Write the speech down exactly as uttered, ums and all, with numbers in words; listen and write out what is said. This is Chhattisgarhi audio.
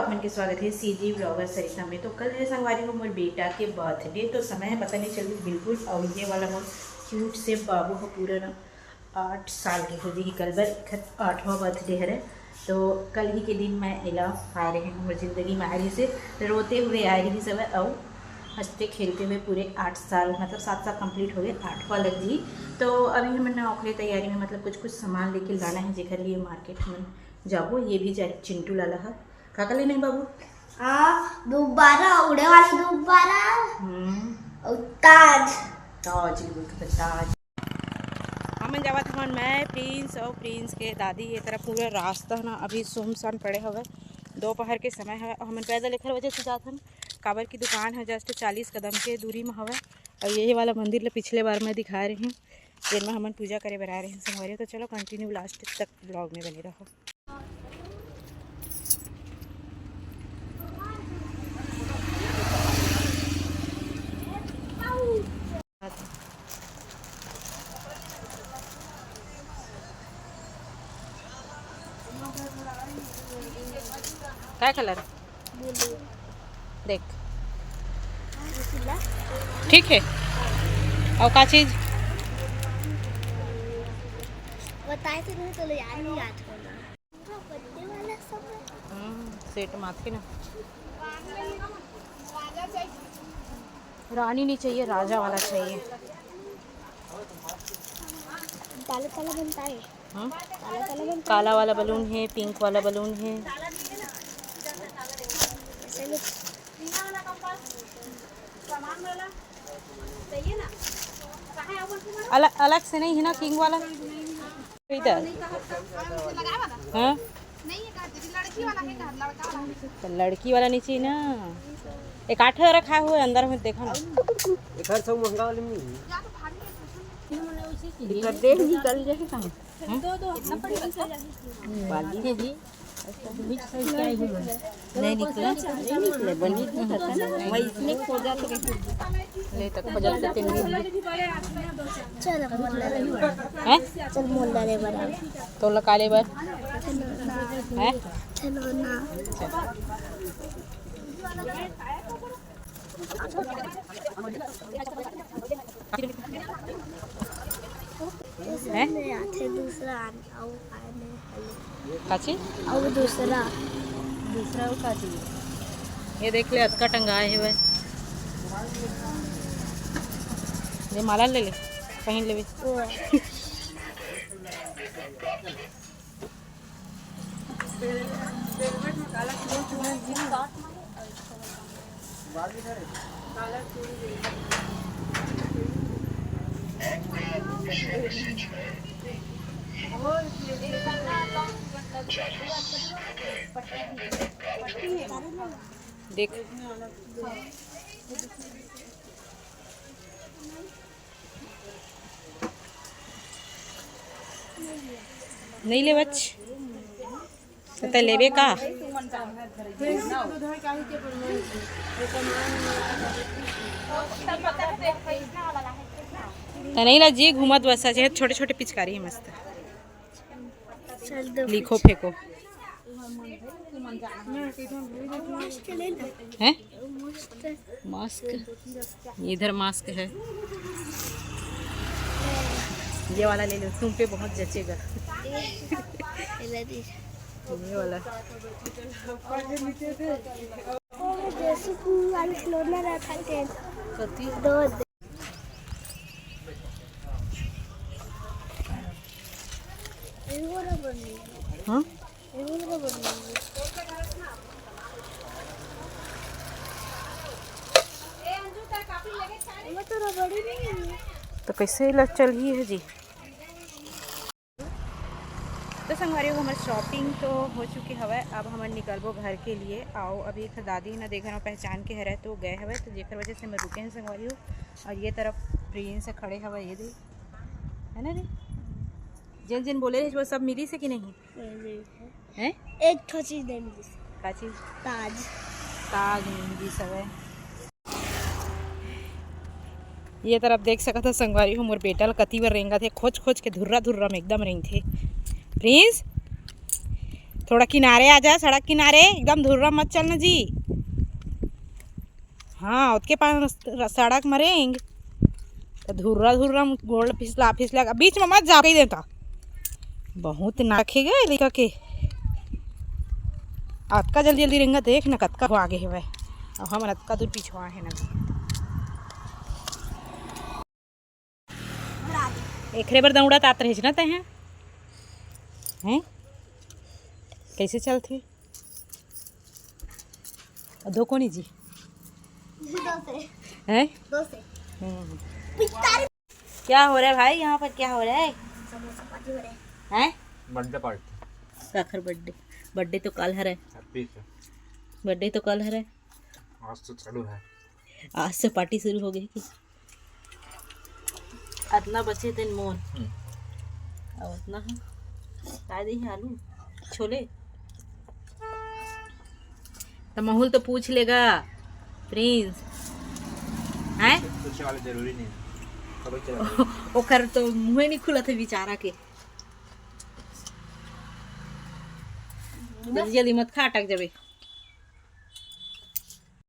आप मन के स्वागत है सीजी ब्लॉगर सरिता में। तो कल है संगवारी हो मोर बेटा के बर्थडे, तो समय है पता नहीं चलू बिल्कुल। और ये वाला मोर क्यूट से बाबू हो पूरा ना आठ साल के हो जाही कल बर, एखर आठवां बर्थडे हरे। तो कल ही के दिन मैं एला आए रहे हूँ मोर जिंदगी में आए रही से, रोते हुए आए रही सब। और हंसते खेलते हुए पूरे आठ साल, मतलब सात साल कंप्लीट हो गए, आठवां लग जी। तो अभी हमन ना ओखरे तैयारी में, मतलब कुछ कुछ सामान लेके लाना है जेकर लिए मार्केट हमन जाबो। ये भी जा चिंटू लाला है, का का लेना है बाबू? हाँ, गुब्बारा, उड़े वाला गुब्बारा। हम्म। और ताज। ताज, ताज। हमन जावत हवन, मैं, प्रिंस और प्रिंस के दादी। ये तरफ पूरा रास्ता ना अभी सुनसान पड़े हवे, दोपहर के समय हवे। हमन पैदल एखर वजह से जात हन, काबर की दुकान है जस्ट चालीस कदम के दूरी में हवे। और यही वाला मंदिर ला पिछले बार मैं दिखाए रही, जेन में हमन पूजा करे बर आए रहे संगवारी। तो चलो, कंटिन्यू लास्ट तक ब्लॉग में बने रहो। काय कलर? देख, ठीक है। और का चीज? बताए थे नहीं तो याद नहीं, याद करना। हाँ, बर्थडे वाला सब है। हम्म, सेट माथे ना। रानी नहीं चाहिए, राजा वाला चाहिए। काला काला बनता है। हाँ? काला काला बनता है। काला वाला बलून है, पिंक वाला बलून है। ऐसे में अलग, अलग से नहीं है ना किंग वाला? इधर। हाँ? तो लड़की वाला नहीं चाहिए ना, एक आठ रखा हुआ है अंदर में, देखो ना। एक आठ सौ महंगा वाले में नहीं। एकर देह निकल जाए कहाँ? बाली है जी। नहीं निकला। नहीं निकले, बनी थी खत्म। वही इसने खोजा तो ले तक खोजा तो तीन दिन। चल, मोल डाले। हैं? चल, मोल डाले बराबर। तो लगा ले बर। हैं? चलो ना। हैं? इसमें आथे दूसरा आन-, अउ आने वाले। काची? अउ दूसरा। दूसरा अउ काची? ये देख ले, अतका टंगाए हे भाई। ये माला ले ले, पहन लेवे। वो है। देख, नहीं लेवच। त लेबे का? त नहीं ला जी, घूमत बस, छोटे छोटे पिचकारी है मस्त। चल दो। लिखो फेंको। हैं? मास्क, इधर मास्क है, ये वाला ले लो, तुम पे बहुत जचेगा। ये वाला। जैसे कि वाला खिलौना रखा थे। कथी? दो। हाँ? तो कैसे ला चलही है जी? तो संगवारी हो, हमर शॉपिंग तो हो चुके हवय। अब हमन निकलबो घर के लिए। आओ, अभी एक दादी ना देखन पहचान के हरय तो गए हवय, तो जेकर वजह से मैं रुके हैं संगवारी हो। और ये तरफ प्रिंस खड़े हवय, ये दे, है ना रे? जेन जेन बोले रहे, वो सब मिली से कि नहीं? हैं? एक ठो चीज नहीं मिली। का चीज? ताज। ताज नहीं मिली सब है। ये तरफ देख सकत हो संगवारी हो, मोर बेटा ल कति बार रेंगत हे, खोज खोज के धुर्रा धुर्रा में एकदम रेंगथे। प्रिंस, थोड़ा किनारे आ जा, सड़क किनारे, एकदम धुर्रा मत चलना जी। हाँ, ओतके पान सड़क म रेंग, त धुर्रा धुर्रा म गोड़ फिसला फिसला, बीच म मत जा, कही देता। बहुत नाखे गए लइका के। अतका जल्दी जल्दी रेंगा, देख न कतका हो आगे हवय। अब हमन अतका दूर पिछुआ हे न। एखरे बर दौड़त आत रहिस ना तैं ह? हैं? कैसे चलथे? दो कोनी जी? दो से। हैं? दो से। हम्म। पिचकारी। क्या हो रहा है भाई, यहाँ पर क्या हो रहा है? समोसा पार्टी हो रहा है। हैं? Birthday party. काखर बर्थडे? बर्थडे तो कल हरे। हैप्पी से। बर्थडे तो कल हरे। आज तो चालू है। आज से पार्टी शुरू हो गई कि? अतना बचे तेन मोर। हम्म। अब अतना है। का दे है आलू? छोले? त माहौल तो पूछ लेगा, प्रिंस। हैं? पूछे वाला जरूरी नहीं है। खबर चला गया। ओकर तो मुँहे नहीं खुलत हे बेचारा के। जल्दी जल्दी मत खा, अटक जाबे।